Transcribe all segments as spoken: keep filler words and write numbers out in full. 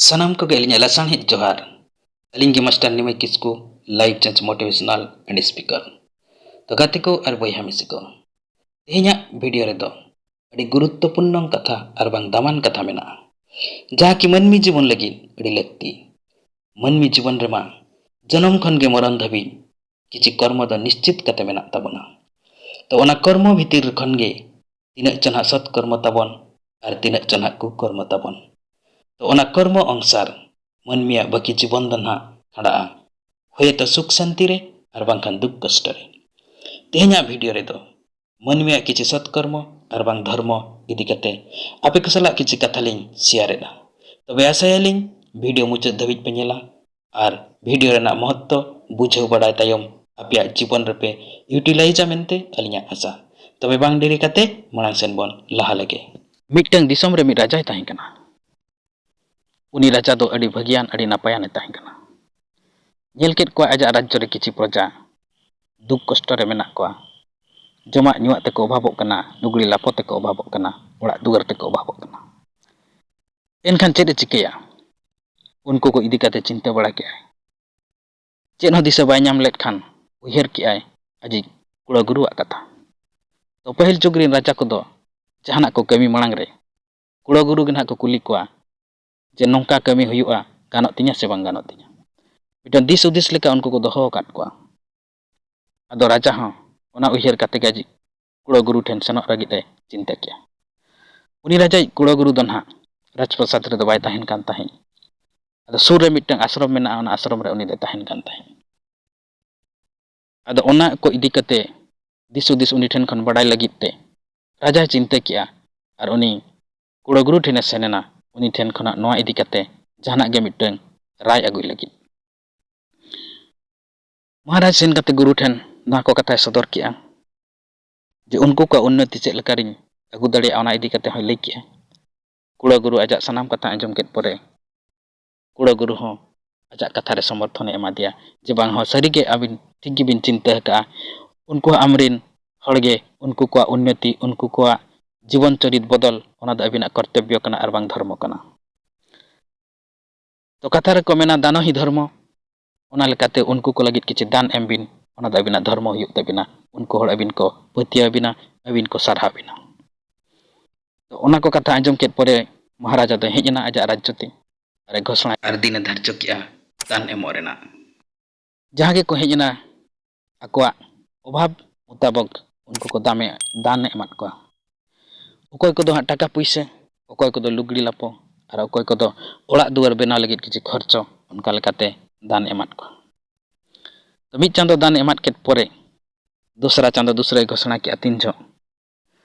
ᱥᱟᱱᱟᱢ ᱠᱚᱜᱮ ᱟᱹᱞᱤᱧᱟᱜ ᱞᱟᱥᱟᱬᱦᱮᱫ ᱡᱚᱦᱟᱨ᱾ ᱟᱹᱞᱤᱧ ᱜᱮ master ᱱᱤᱢᱟᱹᱭ Kisku, life change motivational and speaker᱾ ᱛᱚ ᱜᱟᱛᱮ ᱠᱚ ᱟᱨ ᱵᱚᱭᱦᱟ ᱢᱤᱥᱤ ᱠᱚ, ᱛᱮᱦᱮᱧᱟᱜ ᱵᱷᱤᱰᱤᱭᱳ ᱨᱮᱫᱚ ᱟᱹᱰᱤ ᱜᱩᱨᱩᱛᱛᱚᱯᱩᱨᱱᱚ ᱠᱟᱛᱷᱟ ᱟᱨ ᱵᱟᱝ ᱫᱟᱢᱟᱱ ᱠᱟᱛᱷᱟ ᱢᱮᱱᱟᱜᱼᱟ, ᱡᱟᱦᱟᱸ ᱠᱤ ᱢᱟᱹᱱᱢᱤ ᱡᱤᱵᱚᱱ ᱞᱟᱹᱜᱤᱫ ᱟᱹᱰᱤ ᱞᱟᱹᱠᱛᱤ᱾ ᱢᱟᱹᱱᱢᱤ ᱡᱤᱵᱚᱱ ᱨᱮᱢᱟ ᱡᱚᱱᱚᱢ ᱠᱷᱚᱱ ᱜᱮ ᱢᱚᱨᱚᱱ ᱫᱷᱟᱹᱵᱤᱡ ᱠᱤᱪᱷᱤ ᱠᱚᱨᱢᱚ ᱫᱚ ᱱᱤᱥᱪᱤᱛ ᱠᱟᱛᱮ ᱢᱮᱱᱟᱜ ᱛᱟᱵᱚᱱᱟ᱾ ᱛᱚ ᱚᱱᱟ ᱠᱚᱨᱢᱚ ᱵᱷᱤᱛᱤᱨ ᱠᱷᱚᱱ ᱜᱮ ᱛᱤᱱᱟᱹᱜ ᱪᱚ ᱱᱟᱦᱟᱜ ᱥᱚᱛ ᱠᱚᱨᱢᱚ ᱛᱟᱵᱚᱱ ᱟᱨ ᱛᱤᱱᱟᱹᱜ ᱪᱚ ᱱᱟᱦᱟᱜ ᱠᱩᱠᱚᱨᱢᱚ ᱛᱟᱵᱚᱱ᱾ ᱛᱚ ᱚᱱᱟ ᱠᱚᱨᱢᱚ ᱚᱝᱥᱟᱨ ᱢᱟᱹᱱᱢᱤᱭᱟᱜ ᱵᱟᱹᱠᱤ ᱡᱤᱵᱚᱱ ᱫᱚ ᱱᱟᱦᱟᱜ ᱠᱷᱟᱸᱰᱟᱜᱼᱟ, ᱦᱳᱭᱛᱚ ᱥᱩᱠ ᱥᱟᱱᱛᱤ ᱨᱮ ᱟᱨ ᱵᱟᱝᱠᱷᱟᱱ ᱫᱩᱠ ᱠᱚᱥᱴᱚ ᱨᱮ᱾ ᱛᱮᱦᱮᱧᱟᱜ ᱵᱷᱤᱰᱤᱭᱳ ᱨᱮᱫᱚ ᱢᱟᱹᱱᱢᱤᱭᱟᱜ ᱠᱤᱪᱷᱤ ᱥᱚᱛ ᱠᱚᱨᱢᱚ ᱟᱨ ᱵᱟᱝ ᱫᱷᱚᱨᱢᱚ ᱤᱫᱤ ᱠᱟᱛᱮ ᱟᱯᱮ ᱠᱚ ᱥᱟᱞᱟᱜ ᱠᱤᱪᱷᱤ ᱠᱟᱛᱷᱟ ᱞᱤᱧ ᱥᱮᱭᱟᱨ ᱮᱫᱟ᱾ ᱛᱚᱵᱮ ᱟᱥᱟᱭᱟᱞᱤᱧ ᱵᱷᱤᱰᱤᱭᱳ ᱢᱩᱪᱟᱹᱫ ᱫᱷᱟᱹᱵᱤᱡ ᱯᱮ ᱧᱮᱞᱟ ᱟᱨ ᱵᱷᱤᱰᱤᱭᱳ ᱨᱮᱱᱟᱜ ᱢᱚᱦᱚᱛᱛᱚ ᱵᱩᱡᱷᱟᱹᱣ ᱵᱟᱲᱟᱭ ᱛᱟᱭᱚᱢ ᱟᱯᱮᱭᱟᱜ ᱡᱤᱵᱚᱱ ᱨᱮᱯᱮ ᱤᱭᱩᱴᱤᱞᱟᱭᱤᱡᱟ ᱢᱮᱱᱛᱮ ᱟᱹᱞᱤᱧᱟᱜ ᱟᱥᱟ᱾ ᱛᱚᱵᱮ ᱵᱟᱝ ᱰᱮᱨᱤ ᱠᱟᱛᱮ ᱢᱟᱲᱟᱝ ᱥᱮᱱ ᱵᱚᱱ ᱞᱟᱦᱟ ᱞᱮᱜᱮ᱾ ᱢᱤᱫᱴᱟᱝ ᱫᱤᱥᱚᱢ ᱨᱮ ᱢᱤᱫ ᱨᱟᱡᱟᱭ ᱛᱟᱦᱮᱸ ᱠᱟᱱᱟ᱾ ᱩᱱᱤ ᱨᱟᱡᱟ ᱫᱚ ᱟᱹᱰᱤ ᱵᱷᱟᱹᱜᱤᱭᱟᱱ, ᱟᱹᱰᱤ ᱱᱟᱯᱟᱭᱟᱱᱮ ᱛᱟᱦᱮᱸ ᱠᱟᱱᱟ᱾ ᱧᱮᱞ ᱠᱮᱫ ᱠᱚᱣᱟ ᱟᱡᱟᱜ ᱨᱟᱡᱽᱡᱚ ᱨᱮ ᱠᱤᱪᱷᱤ ᱯᱨᱚᱡᱟ ᱫᱩᱠ ᱠᱚᱥᱴᱚ ᱨᱮ ᱢᱮᱱᱟᱜ ᱠᱚᱣᱟ, ᱡᱚᱢᱟᱜ ᱧᱩᱣᱟᱜ ᱛᱮᱠᱚ ᱚᱵᱷᱟᱵᱚᱜ ᱠᱟᱱᱟ, ᱞᱩᱜᱽᱲᱤ ᱞᱟᱯᱚ ᱛᱮᱠᱚ ᱚᱵᱷᱟᱵᱚᱜ ᱠᱟᱱᱟ, ᱚᱲᱟᱜ ᱫᱩᱣᱟᱹᱨ ᱛᱮᱠᱚ ᱚᱵᱷᱟᱵᱚᱜ ᱠᱟᱱᱟ᱾ ᱮᱱᱠᱷᱟᱱ ᱪᱮᱫ ᱮ ᱪᱤᱠᱟᱹᱭᱟ? ᱩᱱᱠᱩ ᱠᱚ ᱤᱫᱤ ᱠᱟᱛᱮ ᱪᱤᱱᱛᱟᱹ ᱵᱟᱲᱟ ᱠᱮᱜᱼᱟᱭ᱾ ᱪᱮᱫ ᱦᱚᱸ ᱫᱤᱥᱟᱹ ᱵᱟᱭ ᱧᱟᱢ ᱞᱮᱫ ᱠᱷᱟᱱ ᱩᱭᱦᱟᱹᱨ ᱠᱮᱜᱼᱟᱭ ᱟᱡᱤᱡ ᱠᱩᱲᱟᱹ ᱜᱩᱨᱩᱣᱟᱜ ᱠᱟᱛᱷᱟ᱾ ᱛᱚ ᱯᱟᱹᱦᱤᱞ ᱡᱩᱜᱽ ᱨᱮᱱ ᱨᱟᱡᱟ ᱠᱚᱫᱚ ᱡᱟᱦᱟᱱᱟᱜ ᱠᱚ ᱠᱟᱹᱢᱤ ᱢᱟᱲᱟᱝ ᱨᱮ ᱠᱩᱲᱟᱹ ᱜᱩᱨᱩ ᱜᱮ ᱱᱟᱦᱟᱜ ᱠᱚ ᱠᱩᱞᱤ ᱠᱚᱣᱟ ᱡᱮ ᱱᱚᱝᱠᱟ ᱠᱟᱹᱢᱤ ᱦᱩᱭᱩᱜᱼᱟ, ᱜᱟᱱᱚᱜ ᱛᱤᱧᱟ ᱥᱮ ᱵᱟᱝ ᱜᱟᱱᱚᱜ ᱛᱤᱧᱟ? ᱢᱤᱫᱴᱟᱝ ᱫᱤᱥ ᱦᱩᱫᱤᱥ ᱞᱮᱠᱟ ᱩᱱᱠᱩ ᱠᱚ ᱫᱚᱦᱚ ᱟᱠᱟᱫ ᱠᱚᱣᱟ᱾ ᱟᱫᱚ ᱨᱟᱡᱟ ᱦᱚᱸ ᱚᱱᱟ ᱩᱭᱦᱟᱹᱨ ᱠᱟᱛᱮ ᱜᱮ ᱟᱡᱤᱡ ᱠᱩᱲᱟᱹ ᱜᱩᱨᱩ ᱴᱷᱮᱱ ᱥᱮᱱᱚᱜ ᱞᱟᱹᱜᱤᱫ ᱮ ᱪᱤᱱᱛᱟᱹ ᱠᱮᱜᱼᱟ᱾ ᱩᱱᱤ ᱨᱟᱡᱟᱭᱤᱡ ᱠᱩᱲᱟᱹ ᱜᱩᱨᱩ ᱫᱚ ᱱᱟᱦᱟᱜ ᱨᱟᱡᱽᱯᱨᱟᱥᱟᱫᱽ ᱨᱮᱫᱚ ᱵᱟᱭ ᱛᱟᱦᱮᱱ ᱠᱟᱱ ᱛᱟᱦᱮᱸᱫ᱾ ᱟᱫᱚ ᱥᱩᱨ ᱨᱮ ᱢᱤᱫᱴᱟᱝ ᱟᱥᱨᱚᱢ ᱢᱮᱱᱟᱜᱼᱟ, ᱚᱱᱟ ᱟᱥᱨᱚᱢ ᱨᱮ ᱩᱱᱤ ᱫᱚᱭ ᱛᱟᱦᱮᱱ ᱠᱟᱱ ᱛᱟᱦᱮᱸᱫ᱾ ᱟᱫᱚ ᱚᱱᱟ ᱠᱚ ᱤᱫᱤ ᱠᱟᱛᱮ ᱫᱤᱥ ᱦᱩᱫᱤᱥ ᱩᱱᱤ ᱴᱷᱮᱱ ᱠᱷᱚᱱ ᱵᱟᱰᱟᱭ ᱞᱟᱹᱜᱤᱫ ᱛᱮ ᱨᱟᱡᱟᱭ ᱪᱤᱱᱛᱟᱹ ᱠᱮᱜᱼᱟ ᱟᱨ ᱩᱱᱤ ᱠᱩᱲᱟᱹ ᱜᱩᱨᱩ ᱴᱷᱮᱱᱮ ᱥᱮᱱ ᱮᱱᱟ᱾ ᱩᱱᱤ ᱴᱷᱮᱱ ᱠᱷᱚᱱᱟᱜ ᱱᱚᱣᱟ ᱤᱫᱤ ᱠᱟᱛᱮ ᱡᱟᱦᱟᱱᱟᱜ ᱜᱮ ᱢᱤᱫᱴᱟᱝ ᱨᱟᱭ ᱟᱹᱜᱩᱭ ᱞᱟᱹᱜᱤᱫ᱾ ᱢᱚᱦᱟᱨᱟᱡᱽ ᱥᱮᱱ ᱠᱟᱛᱮ ᱜᱩᱨᱩ ᱴᱷᱮᱱ ᱱᱚᱣᱟ ᱠᱚ ᱠᱟᱛᱷᱟᱭ ᱥᱚᱫᱚᱨ ᱠᱮᱜᱼᱟ ᱡᱮ ᱩᱱᱠᱩ ᱠᱚᱣᱟᱜ ᱩᱱᱱᱚᱛᱤ ᱪᱮᱫ ᱞᱮᱠᱟᱨᱤᱧ ᱟᱹᱜᱩ ᱫᱟᱲᱮᱭᱟᱜᱼᱟ, ᱚᱱᱟ ᱤᱫᱤ ᱠᱟᱛᱮ ᱦᱚᱸᱭ ᱞᱟᱹᱭ ᱠᱮᱜᱼᱟ᱾ ᱠᱩᱲᱟᱹ ᱜᱩᱨᱩ ᱟᱡᱟᱜ ᱥᱟᱱᱟᱢ ᱠᱟᱛᱷᱟ ᱟᱸᱡᱚᱢ ᱠᱮᱫ ᱯᱚᱨᱮ ᱠᱩᱲᱟᱹ ᱜᱩᱨᱩ ᱦᱚᱸ ᱟᱡᱟᱜ ᱠᱟᱛᱷᱟ ᱨᱮ ᱥᱚᱢᱚᱨᱛᱷᱚᱱᱮ ᱮᱢᱟ ᱫᱮᱭᱟ ᱡᱮ ᱵᱟᱝ ᱦᱚᱸ ᱥᱟᱹᱨᱤᱜᱮ ᱟᱹᱵᱤᱱ ᱴᱷᱤᱠ ᱜᱮᱵᱤᱱ ᱪᱤᱱᱛᱟᱹ ᱟᱠᱟᱜᱼᱟ᱾ ᱩᱱᱠᱩ ᱦᱚᱸ ᱟᱢᱨᱤᱱ ᱦᱚᱲᱜᱮ, ᱩᱱᱠᱩ ᱠᱚᱣᱟᱜ ᱩᱱᱱᱚᱛᱤ, ᱩᱱᱠᱩ ᱠᱚᱣᱟᱜ ᱡᱤᱵᱚᱱ ᱪᱚᱨᱤᱛ ᱵᱚᱫᱚᱞ, ᱚᱱᱟ ᱫᱚ ᱟᱹᱵᱤᱱᱟᱜ ᱠᱚᱨᱛᱚᱵᱽᱵᱚ ᱠᱟᱱᱟ ᱟᱨ ᱵᱟᱝ ᱫᱷᱚᱨᱢᱚ ᱠᱟᱱᱟ᱾ ᱛᱚ ᱠᱟᱛᱷᱟ ᱨᱮᱠᱚ ᱢᱮᱱᱟ, ᱫᱟᱱᱚ ᱦᱤ ᱫᱷᱚᱨᱢᱚ᱾ ᱚᱱᱟ ᱞᱮᱠᱟᱛᱮ ᱩᱱᱠᱩ ᱠᱚ ᱞᱟᱹᱜᱤᱫ ᱠᱤᱪᱷᱩ ᱫᱟᱱ ᱮᱢ ᱵᱤᱱ, ᱚᱱᱟ ᱫᱚ ᱟᱹᱵᱤᱱᱟᱜ ᱫᱷᱚᱨᱢᱚ ᱦᱩᱭᱩᱜ ᱛᱟᱹᱵᱤᱱᱟ᱾ ᱩᱱᱠᱩ ᱦᱚᱲ ᱟᱹᱵᱤᱱ ᱠᱚ ᱯᱟᱹᱛᱭᱟᱹᱣ ᱵᱤᱱᱟ, ᱟᱹᱵᱤᱱ ᱠᱚ ᱥᱟᱨᱦᱟᱣ ᱵᱤᱱᱟ᱾ ᱛᱚ ᱚᱱᱟ ᱠᱚ ᱠᱟᱛᱷᱟ ᱟᱸᱡᱚᱢ ᱠᱮᱫ ᱯᱚᱨᱮ ᱢᱚᱦᱟᱨᱟᱡᱟ ᱫᱚᱭ ᱦᱮᱡ ᱮᱱᱟ ᱟᱡᱟᱜ ᱨᱟᱡᱽ ᱡᱳᱛᱤ ᱟᱨ ᱮ ᱜᱷᱳᱥᱚᱱᱟ ᱟᱨ ᱫᱤᱱ ᱮ ᱫᱷᱟᱨᱡᱚ ᱠᱮᱜᱼᱟ ᱫᱟᱱ ᱮᱢᱚᱜ ᱨᱮᱱᱟᱜ᱾ ᱡᱟᱦᱟᱸ ᱜᱮᱠᱚ ᱦᱮᱡ ᱮᱱᱟ, ᱟᱠᱚᱣᱟᱜ ᱚᱵᱷᱟᱵᱽ ᱢᱩᱛᱟᱵᱚᱠ ᱩᱱᱠᱩ ᱠᱚ ᱫᱟᱢᱮ, ᱫᱟᱱᱮ ᱮᱢᱟᱫ ᱠᱚᱣᱟ᱾ ᱚᱠᱚᱭ ᱠᱚᱫᱚ ᱦᱟᱸᱜ ᱴᱟᱠᱟ ᱯᱩᱭᱥᱟᱹ, ᱚᱠᱚᱭ ᱠᱚᱫᱚ ᱞᱩᱜᱽᱲᱤ ᱞᱟᱯᱚ, ᱟᱨ ᱚᱠᱚᱭ ᱠᱚᱫᱚ ᱚᱲᱟᱜ ᱫᱩᱣᱟᱹᱨ ᱵᱮᱱᱟᱣ ᱞᱟᱹᱜᱤᱫ ᱠᱤᱪᱷᱩ ᱠᱷᱚᱨᱪᱚ, ᱚᱱᱠᱟ ᱞᱮᱠᱟᱛᱮ ᱫᱟᱱ ᱮᱢᱟᱫ ᱠᱚᱣᱟ᱾ ᱛᱚ ᱢᱤᱫ ᱪᱟᱸᱫᱚ ᱫᱟᱱ ᱮᱢᱟᱫ ᱠᱮᱫ ᱯᱚᱨᱮ ᱫᱚᱥᱨᱟ ᱪᱟᱸᱫᱚ ᱫᱚᱥᱨᱟᱭ ᱜᱷᱳᱥᱚᱱᱟ ᱠᱮᱜᱼᱟ᱾ ᱛᱤᱱ ᱡᱚᱦᱚᱜ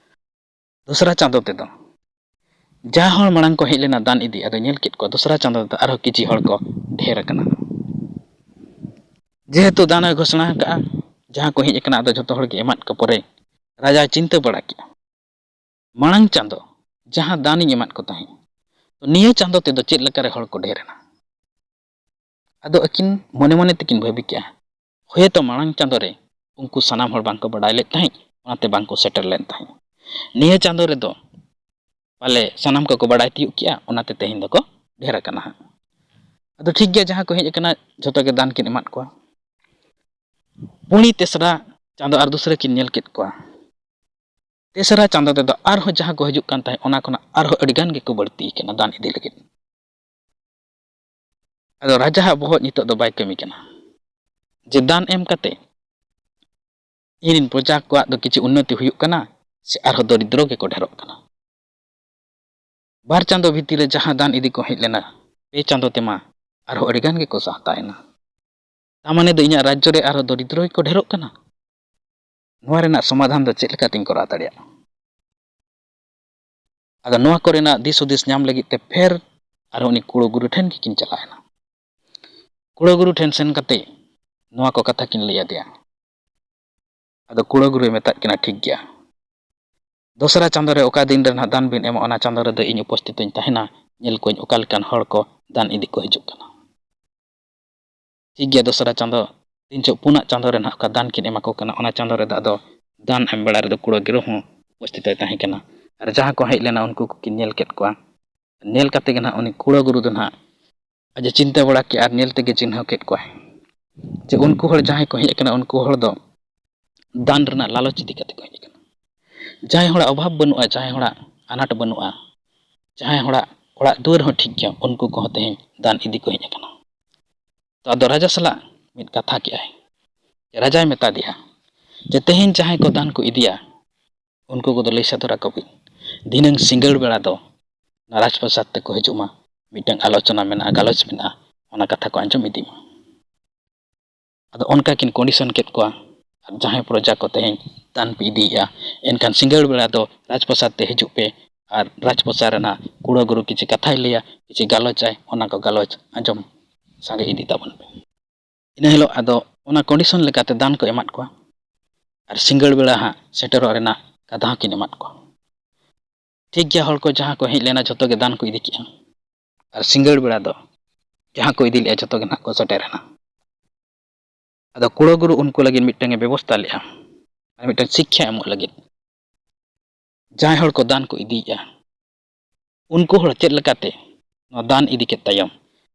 ᱫᱚᱥᱨᱟ ᱪᱟᱸᱫᱚ ᱛᱮᱫᱚ ᱡᱟᱦᱟᱸ ᱦᱚᱲ ᱢᱟᱲᱟᱝ ᱠᱚ ᱦᱮᱡ ᱞᱮᱱᱟ ᱫᱟᱱ ᱤᱫᱤ, ᱟᱫᱚ ᱧᱮᱞ ᱠᱮᱫ ᱠᱚᱣᱟ ᱫᱚᱥᱨᱟ ᱪᱟᱸᱫᱚ ᱛᱮᱫᱚ ᱟᱨᱦᱚᱸ ᱠᱤᱪᱷᱤ ᱦᱚᱲ ᱠᱚ ᱰᱷᱮᱨ ᱟᱠᱟᱱᱟ᱾ ᱡᱮᱦᱮᱛᱩ ᱫᱟᱱ ᱮ ᱜᱷᱳᱥᱚᱱᱟ ᱟᱠᱟᱫᱼᱟ, ᱡᱟᱦᱟᱸ ᱠᱚ ᱦᱮᱡ ᱟᱠᱟᱱᱟ ᱟᱫᱚ ᱡᱷᱚᱛᱚ ᱦᱚᱲ ᱜᱮ ᱮᱢᱟᱫ ᱠᱚ ᱯᱚᱨᱮ ᱨᱟᱡᱟᱭ ᱪᱤᱱᱛᱟᱹ ᱵᱟᱲᱟ ᱠᱮᱫᱼᱟ, ᱢᱟᱲᱟᱝ ᱪᱟᱸᱫᱚ ᱡᱟᱦᱟᱸ ᱫᱟᱱ ᱤᱧ ᱮᱢᱟᱫ ᱠᱚ ᱛᱟᱦᱮᱸᱫ, ᱛᱚ ᱱᱤᱭᱟᱹ ᱪᱟᱸᱫᱚ ᱛᱮᱫᱚ ᱪᱮᱫ ᱞᱮᱠᱟᱨᱮ ᱦᱚᱲ ᱠᱚ ᱰᱷᱮᱨ ᱮᱱᱟ? ᱟᱫᱚ ᱟᱹᱠᱤᱱ ᱢᱚᱱᱮ ᱢᱚᱱᱮ ᱛᱮᱠᱤᱱ ᱵᱷᱟᱹᱵᱤ ᱠᱮᱜᱼᱟ, ᱦᱳᱭᱛᱚ ᱢᱟᱲᱟᱝ ᱪᱟᱸᱫᱚ ᱨᱮ ᱩᱱᱠᱩ ᱥᱟᱱᱟᱢ ᱦᱚᱲ ᱵᱟᱝᱠᱚ ᱵᱟᱰᱟᱭ ᱞᱮᱫ ᱛᱟᱦᱮᱸᱫ, ᱚᱱᱟᱛᱮ ᱵᱟᱝᱠᱚ ᱥᱮᱴᱮᱨ ᱞᱮᱱ ᱛᱟᱦᱮᱸᱫ᱾ ᱱᱤᱭᱟᱹ ᱪᱟᱸᱫᱚ ᱨᱮᱫᱚ ᱯᱟᱞᱮ ᱥᱟᱱᱟᱢ ᱠᱚᱠᱚ ᱵᱟᱰᱟᱭ ᱛᱤᱭᱳᱜ ᱠᱮᱜᱼᱟ, ᱚᱱᱟᱛᱮ ᱛᱮᱦᱮᱧ ᱫᱚᱠᱚ ᱰᱷᱮᱨ ᱟᱠᱟᱱᱟ ᱦᱟᱸᱜ᱾ ᱟᱫᱚ ᱴᱷᱤᱠ ᱜᱮᱭᱟ, ᱡᱟᱦᱟᱸ ᱠᱚ ᱦᱮᱡ ᱟᱠᱟᱱᱟ ᱡᱷᱚᱛᱚ ᱜᱮ ᱫᱟᱱ ᱠᱤᱱ ᱮᱢᱟᱫ ᱠᱚᱣᱟ᱾ ᱯᱩᱱᱤ ᱛᱮᱥᱨᱟ ᱪᱟᱸᱫᱚ ᱟᱨ ᱫᱚᱥᱨᱟ ᱠᱤᱱ ᱧᱮᱞ ᱠᱮᱫ ᱠᱚᱣᱟ᱾ ᱛᱮᱥᱨᱟ ᱪᱟᱸᱫᱚ ᱛᱮᱫᱚ ᱟᱨᱦᱚᱸ ᱡᱟᱦᱟᱸ ᱠᱚ ᱦᱤᱡᱩᱜ ᱠᱟᱱ ᱛᱟᱦᱮᱸᱫ, ᱚᱱᱟ ᱠᱷᱚᱱᱟᱜ ᱟᱨᱦᱚᱸ ᱟᱹᱰᱤ ᱜᱟᱱ ᱜᱮᱠᱚ ᱵᱟᱹᱲᱛᱤ ᱠᱟᱱᱟ ᱫᱟᱱ ᱤᱫᱤ ᱞᱟᱹᱜᱤᱫ᱾ ᱟᱫᱚ ᱨᱟᱡᱟᱣᱟᱜ ᱵᱚᱦᱚᱜ ᱱᱤᱛᱚᱜ ᱫᱚ ᱵᱟᱭ ᱠᱟᱹᱢᱤ ᱠᱟᱱᱟ ᱡᱮ ᱫᱟᱱ ᱮᱢ ᱠᱟᱛᱮ ᱤᱧᱨᱮᱱ ᱯᱨᱚᱡᱟ ᱠᱚᱣᱟᱜ ᱫᱚ ᱠᱤᱪᱷᱩ ᱩᱱᱱᱚᱛᱤ ᱦᱩᱭᱩᱜ ᱠᱟᱱᱟ ᱥᱮ ᱟᱨᱦᱚᱸ ᱫᱚᱨᱤᱫᱨᱚ ᱜᱮᱠᱚ ᱰᱷᱮᱨᱚᱜ ᱠᱟᱱᱟ᱾ ᱵᱟᱨ ᱪᱟᱸᱫᱚ ᱵᱷᱤᱛᱤᱨ ᱨᱮ ᱡᱟᱦᱟᱸ ᱫᱟᱱ ᱤᱫᱤ ᱠᱚ ᱦᱮᱡ ᱞᱮᱱᱟ, ᱯᱮ ᱪᱟᱸᱫᱚ ᱛᱮᱢᱟ ᱟᱨᱦᱚᱸ ᱟᱹᱰᱤ ᱜᱟᱱ ᱜᱮᱠᱚ ᱥᱟᱦᱛᱟᱭᱮᱱᱟ᱾ ᱛᱟ ᱢᱟᱱᱮ ᱫᱚ ᱤᱧᱟᱹᱜ ᱨᱟᱡᱽᱡᱚ ᱨᱮ ᱟᱨᱦᱚᱸ ᱫᱚᱨᱤᱫᱨᱚ ᱜᱮᱠᱚ ᱰᱷᱮᱨᱚᱜ ᱠᱟᱱᱟ᱾ ᱱᱚᱣᱟ ᱨᱮᱱᱟᱜ ᱥᱚᱢᱟᱫᱷᱟᱱ ᱫᱚ ᱪᱮᱫ ᱞᱮᱠᱟᱛᱤᱧ ᱠᱚᱨᱟᱣ ᱫᱟᱲᱮᱭᱟᱜᱼᱟ? ᱟᱫᱚ ᱱᱚᱣᱟ ᱠᱚᱨᱮᱱᱟᱜ ᱫᱤᱥ ᱦᱩᱫᱤᱥ ᱧᱟᱢ ᱞᱟᱹᱜᱤᱫ ᱛᱮ ᱯᱷᱮᱨ ᱟᱨᱦᱚᱸ ᱩᱱᱤ ᱠᱩᱲᱟᱹ ᱜᱩᱨᱩ ᱴᱷᱮᱱ ᱜᱮᱠᱤᱱ ᱪᱟᱞᱟᱣᱮᱱᱟ᱾ ᱠᱩᱲᱟᱹ ᱜᱩᱨᱩ ᱴᱷᱮᱱ ᱥᱮᱱ ᱠᱟᱛᱮ ᱱᱚᱣᱟ ᱠᱚ ᱠᱟᱛᱷᱟ ᱠᱤᱱ ᱞᱟᱹᱭ ᱟᱫᱮᱭᱟ᱾ ᱟᱫᱚ ᱠᱩᱲᱟᱹ ᱜᱩᱨᱩᱭ ᱢᱮᱛᱟᱫ ᱠᱤᱱᱟ, ᱴᱷᱤᱠ ᱜᱮᱭᱟ, ᱫᱚᱥᱨᱟ ᱪᱟᱸᱫᱚ ᱨᱮ ᱚᱠᱟ ᱫᱤᱱ ᱨᱮ ᱱᱟᱦᱟᱜ ᱫᱟᱱ ᱵᱤᱱ ᱮᱢᱟ, ᱚᱱᱟ ᱪᱟᱸᱫᱚ ᱨᱮᱫᱚ ᱤᱧ ᱩᱯᱚᱥᱛᱷᱤᱛ ᱤᱧ ᱛᱟᱦᱮᱱᱟ, ᱧᱮᱞ ᱠᱚᱣᱟᱹᱧ ᱚᱠᱟ ᱞᱮᱠᱟᱱ ᱦᱚᱲ ᱠᱚ ᱫᱟᱱ ᱤᱫᱤ ᱠᱚ ᱦᱤᱡᱩᱜ ᱠᱟᱱᱟ᱾ ᱴᱷᱤᱠ ᱜᱮᱭᱟ, ᱫᱚᱥᱨᱟ ᱪᱟᱸᱫᱚ, ᱛᱤᱱ ᱡᱚᱦᱚᱜ ᱯᱩᱱᱟᱜ ᱪᱟᱸᱫᱚ ᱨᱮ ᱱᱟᱦᱟᱜ ᱚᱠᱟ ᱫᱟᱱ ᱠᱤᱱ ᱮᱢᱟ ᱠᱚ ᱠᱟᱱᱟ, ᱚᱱᱟ ᱪᱟᱸᱫᱚ ᱨᱮᱫᱚ ᱟᱫᱚ ᱫᱟᱱ ᱮᱢ ᱵᱮᱲᱟ ᱨᱮᱫᱚ ᱠᱩᱲᱟᱹ ᱜᱤᱨᱟᱹ ᱦᱚᱸ ᱩᱯᱚᱥᱛᱷᱤᱛ ᱮ ᱛᱟᱦᱮᱸ ᱠᱟᱱᱟ᱾ ᱟᱨ ᱡᱟᱦᱟᱸ ᱠᱚ ᱦᱮᱡ ᱞᱮᱱᱟ, ᱩᱱᱠᱩ ᱠᱚᱠᱤᱱ ᱧᱮᱞ ᱠᱮᱫ ᱠᱚᱣᱟ᱾ ᱧᱮᱞ ᱠᱟᱛᱮ ᱜᱮ ᱱᱟᱦᱟᱜ ᱩᱱᱤ ᱠᱩᱲᱟᱹ ᱜᱩᱨᱩ ᱫᱚ ᱱᱟᱦᱟᱜ ᱟᱡ ᱮ ᱪᱤᱱᱛᱟᱹ ᱵᱟᱲᱟ ᱠᱮᱫᱼᱟ ᱟᱨ ᱧᱮᱞ ᱛᱮᱜᱮ ᱪᱤᱱᱦᱟᱹᱣ ᱠᱮᱫ ᱠᱚᱣᱟᱭ ᱡᱮ ᱩᱱᱠᱩ ᱦᱚᱲ ᱡᱟᱦᱟᱸᱭ ᱠᱚ ᱦᱮᱡ ᱟᱠᱟᱱᱟ, ᱩᱱᱠᱩ ᱦᱚᱲ ᱫᱚ ᱫᱟᱱ ᱨᱮᱱᱟᱜ ᱞᱟᱞᱚᱪ ᱤᱫᱤ ᱠᱟᱛᱮ ᱠᱚ ᱦᱮᱡ ᱟᱠᱟᱱᱟ᱾ ᱡᱟᱦᱟᱸᱭ ᱦᱚᱲᱟᱜ ᱚᱵᱷᱟᱵᱽ ᱵᱟᱹᱱᱩᱜᱼᱟ, ᱡᱟᱦᱟᱸᱭ ᱦᱚᱲᱟᱜ ᱟᱱᱟᱴ ᱵᱟᱹᱱᱩᱜᱼᱟ, ᱡᱟᱦᱟᱸᱭ ᱦᱚᱲᱟᱜ ᱚᱲᱟᱜ ᱫᱩᱣᱟᱹᱨ ᱦᱚᱸ ᱴᱷᱤᱠ ᱜᱮᱭᱟ, ᱩᱱᱠᱩ ᱠᱚᱦᱚᱸ ᱛᱮᱦᱮᱧ ᱫᱟᱱ ᱤᱫᱤ ᱠᱚ ᱦᱮᱡ ᱟᱠᱟᱱᱟ᱾ ᱛᱚ ᱟᱫᱚ ᱨᱟᱡᱟ ᱥᱟᱞᱟᱜ ᱢᱤᱫ ᱠᱟᱛᱷᱟ ᱠᱮᱜᱼᱟᱭ᱾ ᱨᱟᱡᱟᱭ ᱢᱮᱛᱟ ᱫᱮᱭᱟ ᱡᱮ ᱛᱮᱦᱮᱧ ᱡᱟᱦᱟᱸᱭ ᱠᱚ ᱫᱟᱱ ᱠᱚ ᱤᱫᱤᱭᱟ, ᱩᱱᱠᱩ ᱠᱚᱫᱚ ᱞᱟᱹᱭ ᱥᱚᱫᱚᱨ ᱟᱠᱚ ᱵᱤᱱ, ᱫᱷᱤᱱᱟᱹᱝ ᱥᱤᱸᱜᱟᱹᱲ ᱵᱮᱲᱟ ᱫᱚ ᱚᱱᱟ ᱨᱟᱡᱽᱯᱨᱟᱥᱟᱫᱽ ᱛᱮᱠᱚ ᱦᱤᱡᱩᱜ ᱢᱟ, ᱢᱤᱫᱴᱟᱝ ᱟᱞᱳᱪᱚᱱᱟ ᱢᱮᱱᱟᱜᱼᱟ, ᱜᱟᱞᱚᱪ ᱢᱮᱱᱟᱜᱼᱟ, ᱚᱱᱟ ᱠᱟᱛᱷᱟ ᱠᱚ ᱟᱸᱡᱚᱢ ᱤᱫᱤ ᱢᱟ᱾ ᱟᱫᱚ ᱚᱱᱠᱟ ᱠᱤᱱ ᱠᱚᱱᱰᱤᱥᱚᱱ ᱠᱮᱫ ᱠᱚᱣᱟ᱾ ᱟᱨ ᱡᱟᱦᱟᱸᱭ ᱯᱨᱚᱡᱟ ᱠᱚ ᱛᱮᱦᱮᱧ ᱫᱟᱱ ᱯᱮ ᱤᱫᱤᱭᱮᱫᱼᱟ, ᱮᱱᱠᱷᱟᱱ ᱥᱤᱸᱜᱟᱹᱲ ᱵᱮᱲᱟ ᱫᱚ ᱨᱟᱡᱽᱯᱨᱟᱥᱟᱫᱽ ᱛᱮ ᱦᱤᱡᱩᱜ ᱯᱮ ᱟᱨ ᱨᱟᱡᱽᱯᱨᱟᱥᱟᱫᱽ ᱨᱮᱱᱟᱜ ᱠᱩᱲᱟᱹ ᱜᱩᱨᱩ ᱠᱤᱪᱷᱩ ᱠᱟᱛᱷᱟᱭ ᱞᱟᱹᱭᱟ, ᱠᱤᱪᱷᱩ ᱜᱟᱞᱚᱪᱟᱭ, ᱚᱱᱟ ᱠᱚ ᱜᱟᱞᱚᱪ ᱟᱸᱡᱚᱢ ᱥᱟᱸᱜᱮ ᱤᱫᱤ ᱛᱟᱵᱚᱱ ᱯᱮ᱾ ᱤᱱᱟᱹ ᱦᱤᱞᱳᱜ ᱟᱫᱚ ᱚᱱᱟ ᱠᱚᱱᱰᱤᱥᱚᱱ ᱞᱮᱠᱟᱛᱮ ᱫᱟᱱ ᱠᱚ ᱮᱢᱟᱫ ᱠᱚᱣᱟ ᱟᱨ ᱥᱤᱸᱜᱟᱹᱲ ᱵᱮᱲᱟ ᱦᱟᱸᱜ ᱥᱮᱴᱮᱨᱚᱜ ᱨᱮᱱᱟᱜ ᱠᱟᱛᱷᱟ ᱦᱚᱸᱠᱤᱱ ᱮᱢᱟᱫ ᱠᱚᱣᱟ᱾ ᱴᱷᱤᱠ ᱜᱮᱭᱟ, ᱦᱚᱲ ᱠᱚ ᱡᱟᱦᱟᱸ ᱠᱚ ᱦᱮᱡ ᱞᱮᱱᱟ ᱡᱷᱚᱛᱚ ᱜᱮ ᱫᱟᱱ ᱠᱚ ᱤᱫᱤ ᱠᱮᱜᱼᱟ᱾ ᱟᱨ ᱥᱤᱸᱜᱟᱹᱲ ᱵᱮᱲᱟ ᱫᱚ ᱡᱟᱦᱟᱸ ᱠᱚ ᱤᱫᱤ ᱞᱮᱜᱼᱟ ᱡᱷᱚᱛᱚ ᱜᱮ ᱱᱟᱦᱟᱜ ᱠᱚ ᱥᱮᱴᱮᱨᱮᱱᱟ᱾ ᱟᱫᱚ ᱠᱩᱲᱟᱹ ᱜᱩᱨᱩ ᱩᱱᱠᱩ ᱞᱟᱹᱜᱤᱫ ᱢᱤᱫᱴᱟᱝ ᱮ ᱵᱮᱵᱚᱥᱛᱷᱟ ᱞᱮᱜᱼᱟ, ᱢᱟᱱᱮ ᱢᱤᱫᱴᱟᱝ ᱥᱤᱠᱠᱷᱟ ᱮᱢᱚᱜ ᱞᱟᱹᱜᱤᱫ᱾ ᱡᱟᱦᱟᱸᱭ ᱦᱚᱲ ᱠᱚ ᱫᱟᱱ ᱠᱚ ᱤᱫᱤᱭᱮᱜᱼᱟ, ᱩᱱᱠᱩ ᱦᱚᱲ ᱪᱮᱫ ᱞᱮᱠᱟᱛᱮ ᱱᱚᱣᱟ ᱫᱟᱱ ᱤᱫᱤ ᱠᱮᱫ ᱛᱟᱭᱚᱢ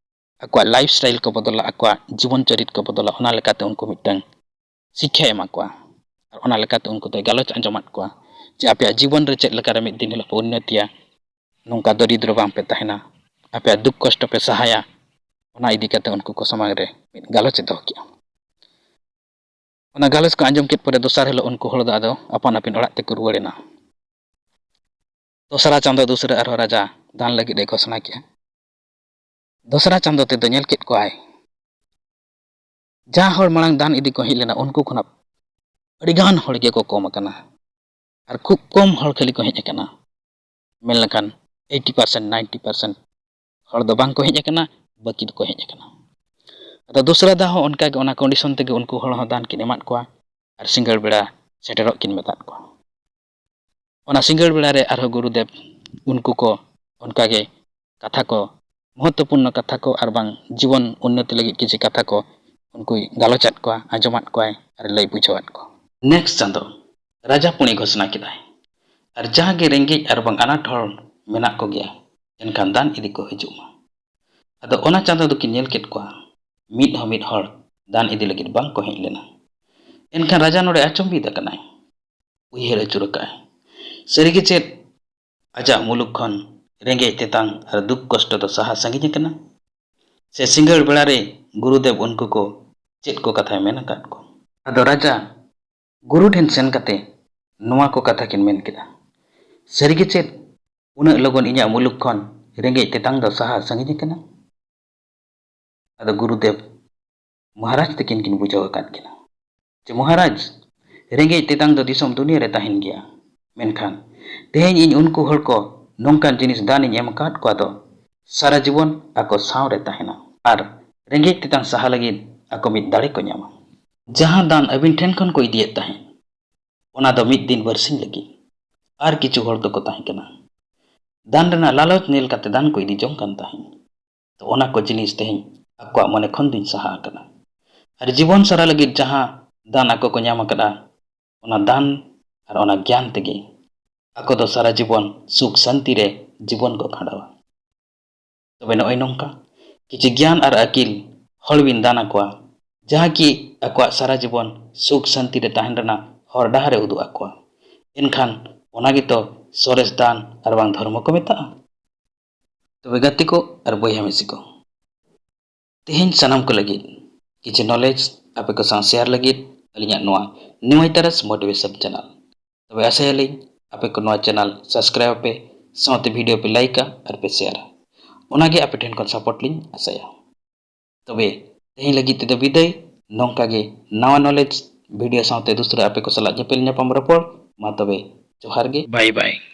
ᱟᱠᱚᱣᱟᱜ ᱞᱟᱭᱤᱯᱷ ᱥᱴᱟᱭᱤᱞ ᱠᱚ ᱵᱚᱫᱚᱞᱟ, ᱟᱠᱚᱣᱟᱜ ᱡᱤᱵᱚᱱ ᱪᱚᱨᱤᱛ ᱠᱚ ᱵᱚᱫᱚᱞᱟ, ᱚᱱᱟ ᱞᱮᱠᱟᱛᱮ ᱩᱱᱠᱩ ᱢᱤᱫᱴᱟᱝ ᱥᱤᱠᱠᱷᱟᱭ ᱮᱢᱟ ᱠᱚᱣᱟ᱾ ᱟᱨ ᱚᱱᱟ ᱞᱮᱠᱟᱛᱮ ᱩᱱᱠᱩ ᱫᱚᱭ ᱜᱟᱞᱚᱪ ᱟᱸᱡᱚᱢᱟᱫ ᱠᱚᱣᱟ ᱡᱮ ᱟᱯᱮᱭᱟᱜ ᱡᱤᱵᱚᱱ ᱨᱮ ᱪᱮᱫ ᱞᱮᱠᱟᱨᱮ ᱢᱤᱫ ᱫᱤᱱ ᱦᱤᱞᱳᱜ ᱯᱮ ᱩᱱᱱᱚᱛᱤᱭᱟ, ᱱᱚᱝᱠᱟ ᱫᱚᱨᱤᱫᱨᱚ ᱵᱟᱝ ᱯᱮ ᱛᱟᱦᱮᱱᱟ, ᱟᱯᱮᱭᱟᱜ ᱫᱩᱠ ᱠᱚᱥᱴᱚ ᱯᱮ ᱥᱟᱦᱟᱭᱟ᱾ ᱚᱱᱟ ᱤᱫᱤ ᱠᱟᱛᱮ ᱩᱱᱠᱩ ᱠᱚ ᱥᱟᱢᱟᱝ ᱨᱮ ᱢᱤᱫ ᱜᱟᱞᱚᱪ ᱮ ᱫᱚᱦᱚ ᱠᱮᱜᱼᱟ᱾ ᱚᱱᱟ ᱜᱟᱞᱚᱪ ᱠᱚ ᱟᱸᱡᱚᱢ ᱠᱮᱫ ᱯᱚᱨᱮ ᱫᱚᱥᱟᱨ ᱦᱤᱞᱳᱜ ᱩᱱᱠᱩ ᱦᱚᱲ ᱫᱚ ᱟᱫᱚ ᱟᱯᱟᱱ ᱟᱹᱯᱤᱱ ᱚᱲᱟᱜ ᱛᱮᱠᱚ ᱨᱩᱣᱟᱹᱲ ᱮᱱᱟ᱾ ᱫᱚᱥᱨᱟ ᱪᱟᱸᱫᱚ ᱫᱩᱥᱨᱟᱹ ᱟᱨᱦᱚᱸ ᱨᱟᱡᱟ ᱫᱟᱱ ᱞᱟᱹᱜᱤᱫ ᱮ ᱜᱷᱳᱥᱚᱱᱟ ᱠᱮᱜᱼᱟ᱾ ᱫᱚᱥᱨᱟ ᱪᱟᱸᱫᱚ ᱛᱮᱫᱚ ᱧᱮᱞ ᱠᱮᱫ ᱠᱚᱣᱟᱭ, ᱡᱟᱦᱟᱸ ᱦᱚᱲ ᱢᱟᱲᱟᱝ ᱫᱟᱱ ᱤᱫᱤ ᱠᱚ ᱦᱮᱡ ᱞᱮᱱᱟ, ᱩᱱᱠᱩ ᱠᱷᱚᱱᱟᱜ ᱟᱹᱰᱤᱜᱟᱱ ᱦᱚᱲ ᱜᱮᱠᱚ ᱠᱚᱢ ᱟᱠᱟᱱᱟ᱾ ᱟᱨ ᱠᱷᱩᱵ ᱠᱚᱢ ᱦᱚᱲ ᱠᱷᱟᱹᱞᱤ ᱠᱚ ᱦᱮᱡ ᱟᱠᱟᱱᱟ᱾ ᱢᱮᱱ ᱞᱮᱠᱷᱟᱱ eighty percent, ninety percent ᱦᱚᱲ ᱫᱚ ᱵᱟᱝ ᱠᱚ ᱦᱮᱡ ᱟᱠᱟᱱᱟ, ᱵᱟᱹᱠᱤ ᱫᱚᱠᱚ ᱦᱮᱡ ᱟᱠᱟᱱᱟ᱾ ᱟᱫᱚ ᱫᱚᱥᱨᱟ ᱫᱷᱟᱣ ᱦᱚᱸ ᱚᱱᱠᱟᱜᱮ ᱚᱱᱟ ᱠᱚᱱᱰᱤᱥᱚᱱ ᱛᱮᱜᱮ ᱩᱱᱠᱩ ᱦᱚᱲ ᱦᱚᱸ ᱫᱟᱱ ᱠᱤᱱ ᱮᱢᱟᱫ ᱠᱚᱣᱟ ᱟᱨ ᱥᱤᱸᱜᱟᱹᱲ ᱵᱮᱲᱟ ᱥᱮᱴᱮᱨᱚᱜ ᱠᱤᱱ ᱢᱮᱛᱟᱫ ᱠᱚᱣᱟ᱾ ᱚᱱᱟ ᱥᱤᱸᱜᱟᱹᱲ ᱵᱮᱲᱟ ᱨᱮ ᱟᱨᱦᱚᱸ ᱜᱩᱨᱩᱫᱮᱵᱽ ᱩᱱᱠᱩ ᱠᱚ ᱚᱱᱠᱟᱜᱮ ᱠᱟᱛᱷᱟ ᱠᱚ, ᱢᱚᱦᱚᱛᱛᱚᱯᱩᱨᱱᱚ ᱠᱟᱛᱷᱟ ᱠᱚ ᱟᱨ ᱵᱟᱝ ᱡᱤᱵᱚᱱ ᱩᱱᱱᱚᱛᱤ ᱞᱟᱹᱜᱤᱫ ᱠᱤᱪᱷᱩ ᱠᱟᱛᱷᱟ ᱠᱚ ᱩᱱᱠᱩᱭ ᱜᱟᱞᱚᱪᱟᱫ ᱠᱚᱣᱟ, ᱟᱸᱡᱚᱢᱟᱫ ᱠᱚᱣᱟᱭ ᱟᱨ ᱞᱟᱹᱭ ᱵᱩᱡᱷᱟᱹᱣᱟᱫ ᱠᱚᱣᱟ᱾ ᱱᱮᱠᱥᱴ ᱪᱟᱸᱫᱚ ᱨᱟᱡᱟ ᱯᱩᱬᱮ ᱜᱷᱳᱥᱚᱱᱟ ᱠᱮᱫᱟᱭ, ᱟᱨ ᱡᱟᱦᱟᱸ ᱜᱮ ᱨᱮᱸᱜᱮᱡ ᱟᱨ ᱵᱟᱝ ᱟᱱᱟᱴ ᱦᱚᱲ ᱢᱮᱱᱟᱜ ᱠᱚᱜᱮᱭᱟ, ᱮᱱᱠᱷᱟᱱ ᱫᱟᱱ ᱤᱫᱤ ᱠᱚ ᱦᱤᱡᱩᱜ ᱢᱟ᱾ ᱟᱫᱚ ᱚᱱᱟ ᱪᱟᱸᱫᱚ ᱫᱚᱠᱤᱱ ᱧᱮᱞ ᱠᱮᱫ ᱠᱚᱣᱟ, ᱢᱤᱫ ᱦᱚᱸ ᱢᱤᱫ ᱦᱚᱲ ᱫᱟᱱ ᱤᱫᱤ ᱞᱟᱹᱜᱤᱫ ᱵᱟᱝ ᱠᱚ ᱦᱮᱡ ᱞᱮᱱᱟ᱾ ᱮᱱᱠᱷᱟᱱ ᱨᱟᱡᱟ ᱱᱚᱰᱮ ᱟᱪᱚᱢᱵᱤᱛ ᱟᱠᱟᱱᱟᱭ, ᱩᱭᱦᱟᱹᱨ ᱟᱹᱪᱩᱨ ᱟᱠᱟᱫᱼᱟᱭ, ᱥᱟᱹᱨᱤᱜᱮ ᱪᱮᱫ ᱟᱡᱟᱜ ᱢᱩᱞᱩᱠ ᱠᱷᱚᱱ ᱨᱮᱸᱜᱮᱡ ᱛᱮᱛᱟᱝ ᱟᱨ ᱫᱩᱠ ᱠᱚᱥᱴᱚ ᱫᱚ ᱥᱟᱦᱟ ᱥᱟᱺᱜᱤᱧ ᱟᱠᱟᱱᱟ? ᱥᱮ ᱥᱤᱸᱜᱟᱹᱲ ᱵᱮᱲᱟ ᱨᱮ ᱜᱩᱨᱩᱫᱮᱵ ᱩᱱᱠᱩ ᱠᱚ ᱪᱮᱫ ᱠᱚ ᱠᱟᱛᱷᱟᱭ ᱢᱮᱱ ᱟᱠᱟᱫ ᱠᱚ? ᱟᱫᱚ ᱨᱟᱡᱟ ᱜᱩᱨᱩ ᱴᱷᱮᱱ ᱥᱮᱱ ᱠᱟᱛᱮ ᱱᱚᱣᱟ ᱠᱚ ᱠᱟᱛᱷᱟ ᱠᱤᱱ ᱢᱮᱱ ᱠᱮᱫᱟ, ᱥᱟᱹᱨᱤᱜᱮ ᱪᱮᱫ ᱩᱱᱟᱹᱜ ᱞᱚᱜᱚᱱ ᱤᱧᱟᱜ ᱢᱩᱞᱩᱠ ᱠᱷᱚᱱ ᱨᱮᱸᱜᱮᱡ ᱛᱮᱛᱟᱝ ᱫᱚ ᱥᱟᱦᱟ ᱥᱟᱺᱜᱤᱧ ᱟᱠᱟᱱᱟ? ᱟᱫᱚ ᱜᱩᱨᱩᱫᱮᱵ ᱢᱚᱦᱟᱨᱟᱡᱽ ᱛᱟᱹᱠᱤᱱ ᱠᱤᱱ ᱵᱩᱡᱷᱟᱹᱣ ᱟᱠᱟᱫ ᱠᱤᱱᱟ ᱡᱮ ᱢᱚᱦᱟᱨᱟᱡᱽ, ᱨᱮᱸᱜᱮᱡ ᱛᱮᱛᱟᱝ ᱫᱚ ᱫᱤᱥᱚᱢ ᱫᱩᱱᱤᱭᱟᱹ ᱨᱮ ᱛᱟᱦᱮᱱ ᱜᱮᱭᱟ, ᱢᱮᱱᱠᱷᱟᱱ ᱛᱮᱦᱮᱧ ᱤᱧ ᱩᱱᱠᱩ ᱦᱚᱲ ᱠᱚ ᱱᱚᱝᱠᱟᱱ ᱡᱤᱱᱤᱥ ᱫᱟᱱ ᱤᱧ ᱮᱢ ᱟᱠᱟᱫ ᱠᱚᱣᱟ ᱫᱚ ᱥᱟᱨᱟ ᱡᱤᱵᱚᱱ ᱟᱠᱚ ᱥᱟᱶ ᱨᱮ ᱛᱟᱦᱮᱱᱟ ᱟᱨ ᱨᱮᱸᱜᱮᱡ ᱛᱮᱛᱟᱝ ᱥᱟᱦᱟ ᱞᱟᱹᱜᱤᱫ ᱟᱠᱚ ᱢᱤᱫ ᱫᱟᱲᱮ ᱠᱚ ᱧᱟᱢᱟ᱾ ᱡᱟᱦᱟᱸ ᱫᱟᱱ ᱟᱹᱵᱤᱱ ᱴᱷᱮᱱ ᱠᱷᱚᱱ ᱠᱚ ᱤᱫᱤᱭᱮᱫ ᱛᱟᱦᱮᱸᱫ, ᱚᱱᱟ ᱫᱚ ᱢᱤᱫ ᱫᱤᱱ ᱵᱟᱹᱨᱥᱤᱧ ᱞᱟᱹᱜᱤᱫ᱾ ᱟᱨ ᱠᱤᱪᱷᱩ ᱦᱚᱲ ᱫᱚᱠᱚ ᱛᱟᱦᱮᱸ ᱠᱟᱱᱟ, ᱫᱟᱱ ᱨᱮᱱᱟᱜ ᱞᱟᱞᱚᱪ ᱧᱮᱞ ᱠᱟᱛᱮ ᱫᱟᱱ ᱠᱚ ᱤᱫᱤ ᱡᱚᱝ ᱠᱟᱱ ᱛᱟᱦᱮᱸᱫ᱾ ᱛᱚ ᱚᱱᱟ ᱠᱚ ᱡᱤᱱᱤᱥ ᱛᱮᱦᱮᱧ ᱟᱠᱚᱣᱟᱜ ᱢᱚᱱᱮ ᱠᱷᱚᱱ ᱫᱩᱧ ᱥᱟᱦᱟ ᱟᱠᱟᱫᱟ᱾ ᱟᱨ ᱡᱤᱵᱚᱱ ᱥᱟᱨᱟ ᱞᱟᱹᱜᱤᱫ ᱡᱟᱦᱟᱸ ᱫᱟᱱ ᱟᱠᱚ ᱠᱚ ᱧᱟᱢ ᱟᱠᱟᱫᱟ, ᱚᱱᱟ ᱫᱟᱱ ᱟᱨ ᱚᱱᱟ ᱜᱮᱭᱟᱱ ᱛᱮᱜᱮ ᱟᱠᱚ ᱫᱚ ᱥᱟᱨᱟ ᱡᱤᱵᱚᱱ ᱥᱩᱠ ᱥᱟᱱᱛᱤ ᱨᱮ ᱡᱤᱵᱚᱱ ᱠᱚ ᱠᱷᱟᱸᱰᱟᱣᱟ᱾ ᱛᱚᱵᱮ ᱱᱚᱜᱼᱚᱭ ᱱᱚᱝᱠᱟ ᱠᱤᱪᱷᱩ ᱜᱮᱭᱟᱱ ᱟᱨ ᱟᱹᱠᱤᱞ ᱦᱚᱲ ᱵᱤᱱ ᱫᱟᱱ ᱟᱠᱚᱣᱟ, ᱡᱟᱦᱟᱸ ᱠᱤ ᱟᱠᱚᱣᱟᱜ ᱥᱟᱨᱟ ᱡᱤᱵᱚᱱ ᱥᱩᱠ ᱥᱟᱱᱛᱤ ᱨᱮ ᱛᱟᱦᱮᱱ ᱨᱮᱱᱟᱜ ᱦᱚᱨ ᱰᱟᱦᱟᱨ ᱮ ᱩᱫᱩᱜ ᱟᱠᱚᱣᱟ᱾ ᱮᱱᱠᱷᱟᱱ ᱚᱱᱟ ᱜᱮᱛᱚ ᱥᱚᱨᱮᱥ ᱫᱟᱱ ᱟᱨ ᱵᱟᱝ ᱫᱷᱚᱨᱢᱚ ᱠᱚ ᱢᱮᱛᱟᱜᱼᱟ᱾ ᱛᱚᱵᱮ ᱜᱟᱛᱮ ᱠᱚ ᱟᱨ ᱵᱚᱭᱦᱟ ᱢᱤᱥᱤ ᱠᱚ, ᱛᱮᱦᱮᱧ ᱥᱟᱱᱟᱢ ᱠᱚ ᱞᱟᱹᱜᱤᱫ ᱠᱤᱪᱷᱩ knowledge ᱟᱯᱮ ᱠᱚ ᱥᱟᱶ share ᱞᱟᱹᱜᱤᱫ ᱟᱹᱞᱤᱧᱟᱜ ᱱᱚᱣᱟ New Itaras Motivation channel᱾ ᱛᱚᱵᱮ ᱟᱥᱟᱭᱟᱞᱤᱧ ᱟᱯᱮ ᱠᱚ ᱱᱚᱣᱟ channel subscribe ᱟᱯᱮ, ᱥᱟᱶᱛᱮ video ᱯᱮ like ᱟ ᱟᱨ ᱯᱮ share ᱟ᱾ ᱚᱱᱟᱜᱮ ᱟᱯᱮ ᱴᱷᱮᱱ ᱠᱷᱚᱱ support ᱞᱤᱧ ᱟᱥᱟᱭᱟ᱾ ᱛᱚᱵᱮ ᱛᱮᱦᱮᱧ ᱞᱟᱹᱜᱤᱫ ᱛᱮᱫᱚ ᱵᱤᱫᱟᱹᱭ᱾ ᱱᱚᱝᱠᱟ ᱜᱮ ᱱᱟᱣᱟ knowledge video ᱥᱟᱶᱛᱮ ᱫᱩᱥᱨᱟ ᱟᱯᱮ ᱠᱚ ᱥᱟᱞᱟᱜ ᱧᱮᱯᱮᱞ ᱧᱟᱯᱟᱢ ᱨᱚᱯᱚᱲ᱾ ᱢᱟ ᱛᱚᱵᱮ ᱡᱚᱦᱟᱨ ᱜᱮ, bye bye᱾